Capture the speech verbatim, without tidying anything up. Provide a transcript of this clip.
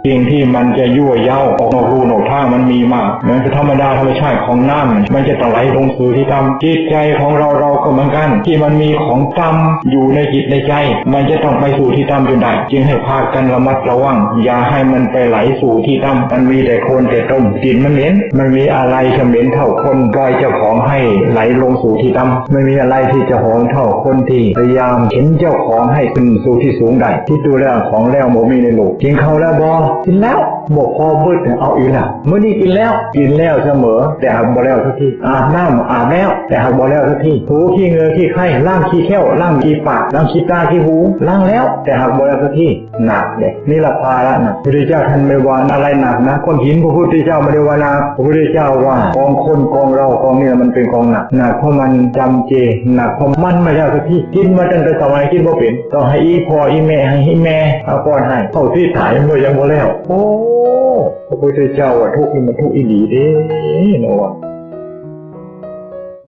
สิ่งที่มันจะยั่วเย้าออกนอกลู่นอกทางมันมีมาก มันเป็นธรรมดาธรรมชาติของน้ำ มันจะต้องไหลลงสู่ที่ต่ำ จิตใจของเราเราก็เหมือนกัน ที่มันมีของต่ำอยู่ในจิตในใจ มันจะต้องไปสู่ที่ต่ำจนได้ จึงให้พากันระมัดระวัง อย่าให้มันไปไหลสู่ที่ต่ำ มันมีแต่โคลนแต่ตม กลิ่นมันเหม็น มันมีอะไรจะเหม็นเท่าคนปล่อยเจ้าของให้ไหลลงสู่ที่ต่ำ ไม่มีอะไรที่จะหอมเท่าคนที่พยายามเข็นเจ้าของให้ขึ้นสู่ที่สูงได้ คิดดูแล้ว ของแล้วบ่มีในโลก กินข้าวแล้วบ่ กินแล้ว บ่พอเบิดเนี่ยเอาอีกแล้ว มื้อนี้กินแล้ว กินแล้วเสมอ แต่หากบ่แล้วสักที อาบน้ำ อาบแล้ว แต่หากบ่แล้วสักที ถูขี้เหงือขี้ไข้ ล้างขี้แข้ว ล้างขี้ปาก ล้างขี้ตาขี้หู ล้างแล้ว แต่หากบ่แล้วสักที หนักเด้ นี่ละภาระหนัก พระพุทธเจ้าท่านไม่ว่าอะไรหนักนะ ก้อนหินพระพุทธเจ้าไม่ได้ว่าหนัก พระพุทธเจ้าว่ากองคนกองเรากองนี้มันเป็นกองหนัก หนักเพราะมันจำเจ หนักเพราะมันไม่ได้สักที กินมาตั้งแต่สมัยกินบ่เป็น ต้องให้อีพ่ออีแม่ ให้อีแม่เอาป้อนให้ เข้าที่ถ่ายมันยังบ่แล้ว โอ้ พระพุทธเจ้าว่าทุกข์นี่มันทุกข์อีหลีเด้เนาะ